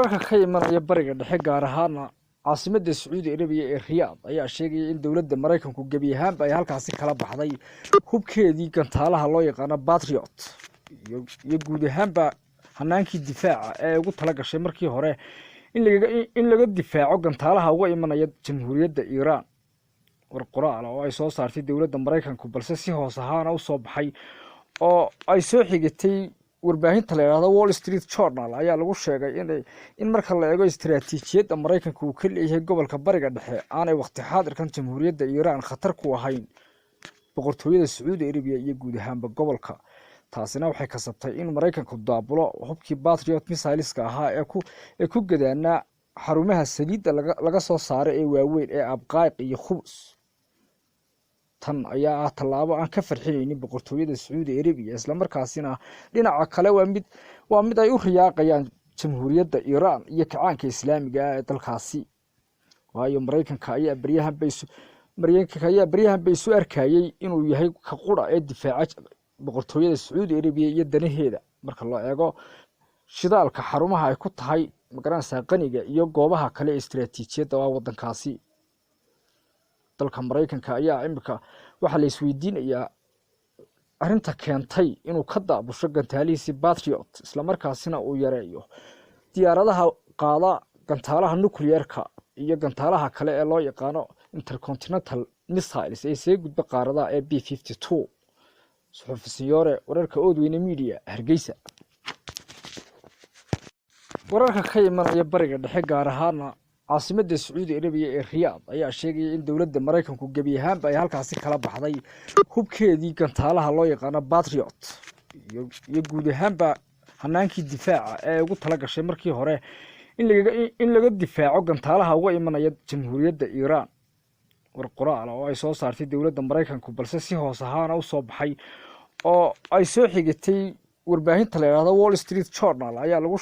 Wararka ka imanaya Bariga Dhexe, gaar ahaana caasimadda Sacuudi Arabiya ee Riyaad, ayaa sheegaya in dowladda Maraykanku gebi ahaanba ay halkaasi kala baxday hubkeedii gantaalaha loo yaqaano Patriot iyo guud ahaanba hanaankii difaaca ee ugu tala gashay markii hore in laga difaaco gantaalaha uga imanaya Jamhuuriyadda Iiraan. War qoraal oo ay soo saartay dowladda Maraykanku, balse si hoos ahaana usoo baxay oo ay soo xigatay warbaahinta la yidhahdo Wall Street Journal, ayaa lagu sheegay in marka la eego istaraatiijiyadda Maraykanka uu ka leeyahay gobolka Bariga Dhexe, aanay waqti xaadirkan Jamhuuriyadda Iiraan khatar ku ahayn Boqortooyada Sacuudi Arabiya iyo guud ahaanba gobolka. Taasina waxay kasabtay in Maraykanku daabulo hubkii Patriot missileska ahaa ee ku gadaanaa xarumaha saliidda laga soo saaray ee waaweyn ee Abqaaiq iyo Khubus. Tan ayaa ah tallaabo aan ka farxinaynin Boqortooyada Sacuudi Arabiya, islamarkaasina dhinaca kale waa mid ay u riyaaqayaan Jamhuuriyadda Iiraan iyo kacaanka Islaamiga ah ee dalkaasi, waayo Maraykanka ayaa beryahan ba isu arkayey inuu yahay ka qura ee difaaca Boqortooyada Sacuudi Arabiya iyo danaheeda, marka loo eego shidaalka xarumaha ay ku tahay, magaranaysaa, qaniga iyo goobaha kale ee istaraatiijiyadda waa wadankaasi. Dalka Maraykanka ayaa imika waxaa la isweydiinayaa arrinta keentay inuu ka daabusho gantaalihiisi Patriot, islamarkaasina uu yareeyo diyaaradaha qaada gantaalaha nuclearka iyo gantaalaha kale ee loo yaqaano intercontinental missiles ee isaga gudba qaaradaha ee B-52. Suxufi Siyoore, wararka Oodweyne Media, Hargeysa. Wararka ka imanaya Bariga Dhexe, gaar ahaana caasimadda Sacuudi Arabiya ee Riyaad, ayaa sheegaya in dowladda Maraykanku gebi ahaanba ay halkaasi kala baxday hubkeedii gantaalaha loo yaqaano Patriot iyo guud ahaanba hanaankii difaaca ee ugu tala gashay markii hore in laga difaaco gantaalaha uga imanaya Jamhuuriyadda Iiraan. War qoraal oo ay soo saartay dowladda Maraykanku, balse si hoos ahaana usoo baxay oo ay soo xigatay warbaahinta la yidhahdo Wall Street Journal, ayaa lagu